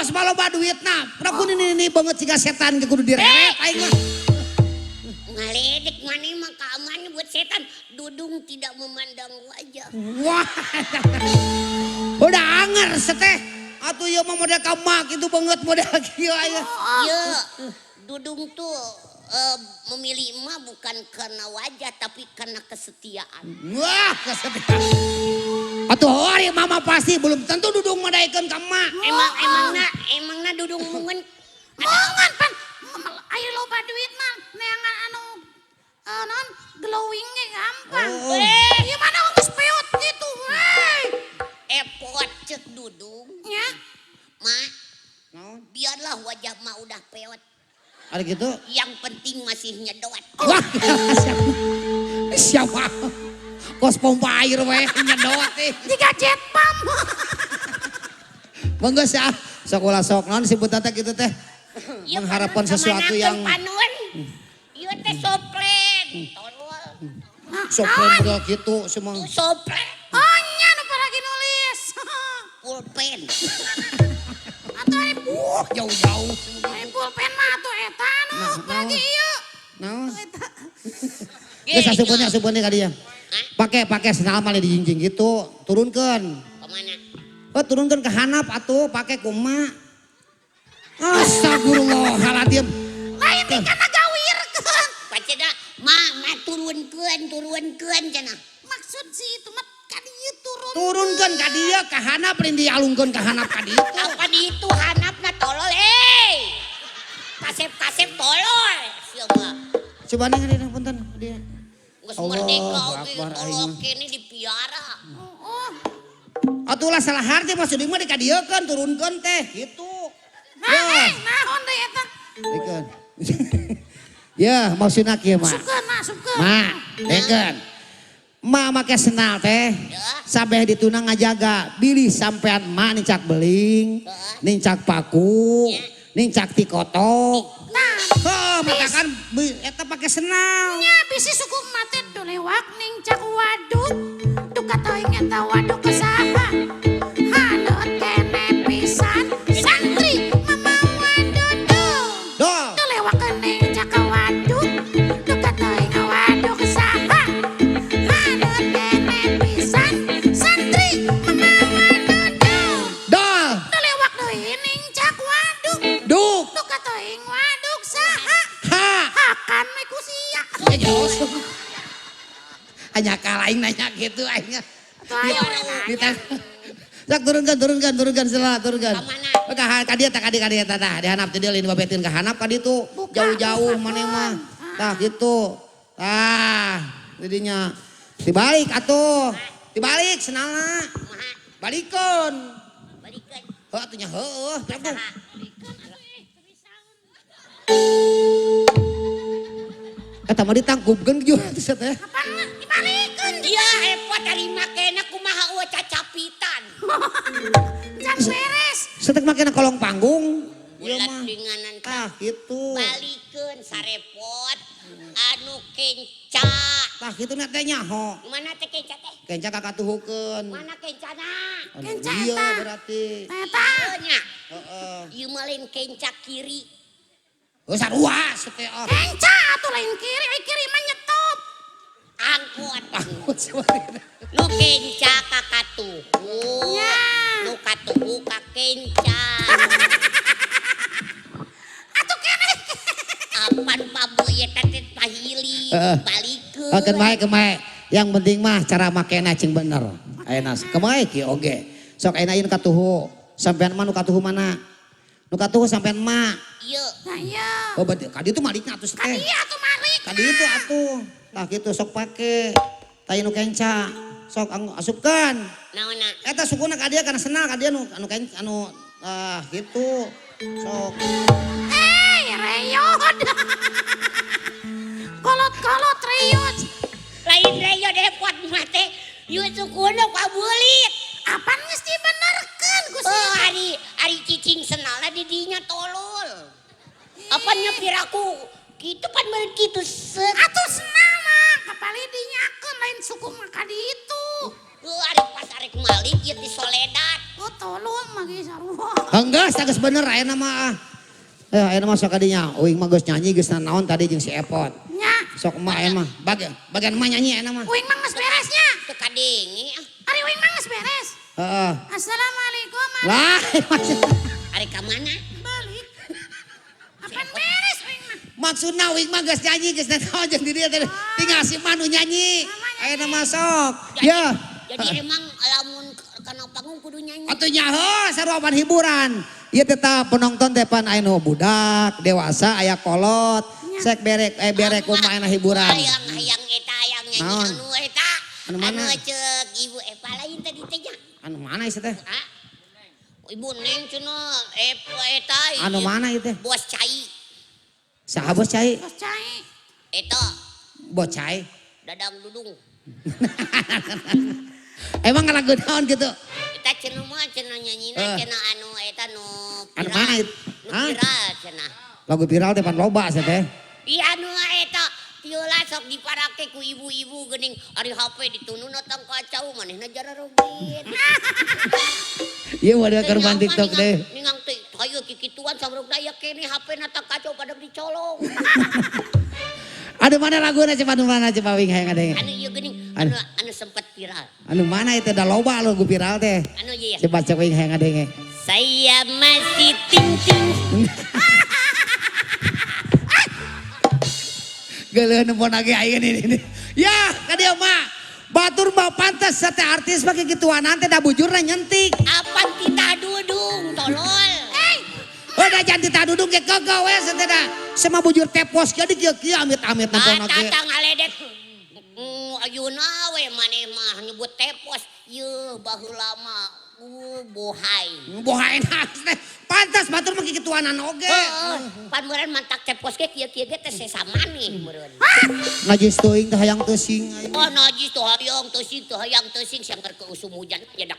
bos mah loba duitna. Prak ini banget siga setan ge kudu direret aing mah. Ngaledek mana mah keamanan buat setan. Dudung tidak memandang wajah. Wah. Udah anger seteh. Atuh ieu mah model ka mak itu banget model kieu aya. Ya, Dudung tuh memilih emak bukan karena wajah tapi karena kesetiaan. Wah, kesetiaan. Atuh hari mama pasti belum tentu Dudung madaikeun ka emak. Emang emangna Dudung mungen Mongan pan ayo loba duit mah neangan anu non glowing ge gampang. Oh. Eh, ieu mana geus peot gitu we. Epot cek Dudung. Nya. Mak, Naon? biarlah wajah mak udah peot. Ada gitu? Yang penting masih nyedot. Wah, siapa? Siapa? Kos pompa air we nyedot eh. Jiga jet pump. Monggo sih ah. Sok ulah sok naon disebut teh kitu teh. Ieu Mengharapkan panon sesuatu kamanakeun yang- panon. Ieu teh soplen. Tolol. Soplen model gitu semua. Tuh soplen. Oh nya nu paragi nulis. Pulpen. Atuh ari Jauh-jauh. ari pulpen mah atuh eta nu Nah, paragi ieu. Naon? Eta. Geus asupkeun asupkeun ka dieu. Hah? Pake pake sendal mah dijingjing gitu, turunkeun. Kemana? Oh, turunkeun ke handap atuh, pake ku emak. Astagfirullahaladzim. Lain di kana gawirkeun. Paceda, ma, ma turunkeun, turunkeun cenah. Maksud si itu mah ka dieu turun. Turunkeun ka dieu ka handap lain dialungkeun ka handap ka ditu. Apa di itu handapna tolol eh. Kasep-kasep tolol. Sia mah. Coba nih ngadieu punten dia. Geus Allahu merdeka oge Akbar, tolol aing mah. kene dipiara. Oh, Atuh lah salah harti maksud mah dikadiekeun turunkeun teh gitu. nah, Ya. eh, naon deui eta? Dikeun. Ya, maksudna kieu mah. Asupkeun, asupkeun. Ma, dikeun. Ma make sendal teh. Sampai dituna ngajaga, bilih sampean ma nincak beling, nincak paku, nincak tikotok. Tah, Heuh, matakan eta pake sendal. nya bisi suku mate dolewak nincak waduk. Duka teuing eta waduk ke saha? Haneut kene pisan santri mamawa dudung. Dol. Dolewak nincak waduk. Duka teuing waduk ke saha? Haneut kene pisan santri mamawa dudung. Dol. Dolewak deui nincak waduk. Duk. Duka teuing waduk saha? Ha. Hakan we ku sia. Eh, jos. Hanya kalah aing nanya gitu aing. Atuh ayo we nanya. Ditang. Sok turunkan, turunkan, turunkan sela, turunkan. Ka mana? Ka ka dieu tah ka dieu ka dieu tah tah di handap teh dieu lain babetin ka handap ka ditu. Buka, Jauh-jauh buka, maneh mah. ah. Tah gitu. Tah, jadinya dibalik atuh. Dibalik senalna. Kumaha? Balikeun. Balikeun. Heuh atuh nya heueuh, jago. Saha? Eta mah ditangkupkeun juga teh teh. Kapan dibalikeun? Dia repot ari makena kumaha eueuh cacapitan. Can beres. Setek makena kolong panggung. Ieu Bulat mah. dinganan Tah gitu. Balikeun sarepot anu kenca. Tah kitu na teh nyaho. Mana teh kenca teh? Kenca kakatuhukeun. Mana kencana? Anu Kenca ieu eta. berarti. Eta. Ieu nya. Heeh. Ieu mah lain kenca kiri. Oh sarua teh ah. Kenca atuh lain kiri, ai kiri mah nyetop. Angkot. Angkot sebenarnya. Nu kenca ka katuhu. Nya. Nu katuhu ka kenca. Atuh kene. Apan paboy eta teh pahili, Heeh. balikeun. Oh, keun bae. Yang penting mah cara makena cing bener. Ayeuna kumaha kieu oge. Sok ayeuna ieu nu katuhu. Sampean mah nu katuhu mana? Nu katuhu sampean mah. Ieu. Nah ieu. Oh berarti ka ditu malikna atuh Ka teh. dieu atuh malik. Ka ditu atuh. Tah kitu sok pake. Tah ieu nu kenca. Sok asupkeun. Naonna? Eta sukuna ka dieu kana senal ka dieu nu anu ken anu ah gitu. Sok. Eh, reyod. Kolot-kolot reyod. Lain reyod repot mah teh. Ieu sukuna pabeulit. Apan geus dibenerkeun ku Oh, si ari ari cicing senalna di dinya tolol. Apanya piraku kitu pan meureun kitu set. Atuh senalna kapali dinyakeun lain suku mah ka ditu. Heuh ari pas arek malik ieu ti soledat. Oh tolong mah ge sarua. Enggeus geus bener ayeuna mah. Ayeuna mah sok kadinya uing mah geus nyanyi geus naon tadi jeung si Epot. Nya. Sok emak ayeuna mah bagian emak nyanyi ayeuna mah. Uing mah geus beres nya. Teu kadenge ah. Ari uing mah geus beres. Heeh. Assalamualaikum. Lah, ari ka mana? Balik. Apaan beres uing mah? Maksudna uing mah geus nyanyi geus naon jeung di dieu teh. Tinggal si Manu nyanyi. Ayeuna mah sok. Ya. Jadi emang lamun kana panggung kudu nyanyi. Atuh nyaho sarua pan hiburan. Ieu tetap penonton teh pan aya nu budak, dewasa, aya kolot. Sek berek berek kumaha aya hiburan. Hayang eta hayang nyanyi Naon? Anu eta. Anu mana? Anu ceuk Ibu Eva lain tadi teh nya. Anu mana ieu teh? Hah? Ibu Neng cenah eta. Anu mana ieu teh? Bos cai. Saha bos cai? Bos cai. Eta. Bos cai. Dadang dudung. Emang lagu naon gitu? Eta cenah mah cenah nyanyina cenah anu eta nu Anu mana itu? Nu viral cenah. Lagu viral teh pan loba sia teh. Iya anu eta tiola sok diparake ku ibu-ibu geuning ari HP ditununa tong kacau manehna jararoget. Ieu model korban TikTok deh. Ningang teh hayu kikituan samruk daya keneh HP-na tong kacau pada dicolong. Aduh mana laguna cepat anu mana cepat wing hayang adeng. Anu ieu geuning anu sempat viral. Anu mana itu da loba lagu viral teh. Anu ieu ya. Cepat cepat wing hayang adeng. Saya masih ting-ting. Geuleuh nempon lagi aing ini. Ya, ka dieu mah. Batur mah pantes sate artis pake gituanan teh da bujurna nyentik. Apan titah dudung tolol. Oh da jangan titah dudung ge kagak we sate da. Sama bujur tepos ge di kieu-kieu amit-amit nempon oge. Tatang ngaledek. Ayeuna we maneh mah nyebut tepos. Yeuh baheula mah bohai. Bohai teh. Pantas batur mah kikituanan oge. Heeh, pan meureun mantak tepos ge kieu-kieu ge teh sesamani meureun. Najis teuing teh hayang teuing aing. Oh najis teh hayang teuing teh hayang teuing sanggar ke usum hujan nyedak.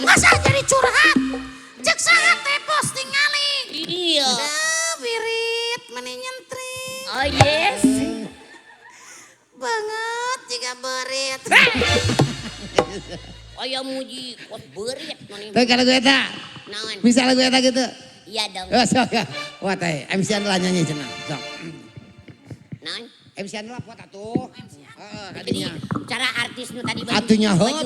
Masa jadi curhat? Cek saha tepos tingali. Iya. Birit meni nyentrik. Oh yes. Banget jika berit. Aya muji kos berit meni. Teh kalau gue eta. Naon? Bisa lagu eta gitu? Iya dong. Oh, sok ya. Wah teh, MC-an lah nyanyi cenah. Sok. Naon? MC-an lah buat atuh. Heeh, kadinya. Cara artis nu tadi baju. Atunya heuh,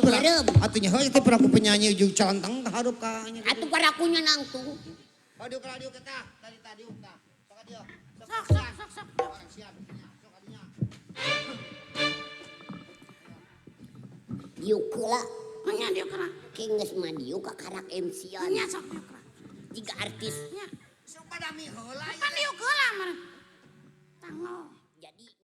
atunya heuh itu peraku penyanyi ujung calanteng ka hareup ka nya. Atuh parakunya nangtung. Aduh kalau diuk eta, tadi tadi diuk tah. Sok ka dieu. Sok sok sok. Siap, sok kadinya. Diuk heula. Nya diuk heula. Geus mah diuk ka karak MC-an. Nya sok diuk heula. Jika artis. Nya. Sok padami heula. Pan diuk heula mah. Tanggo.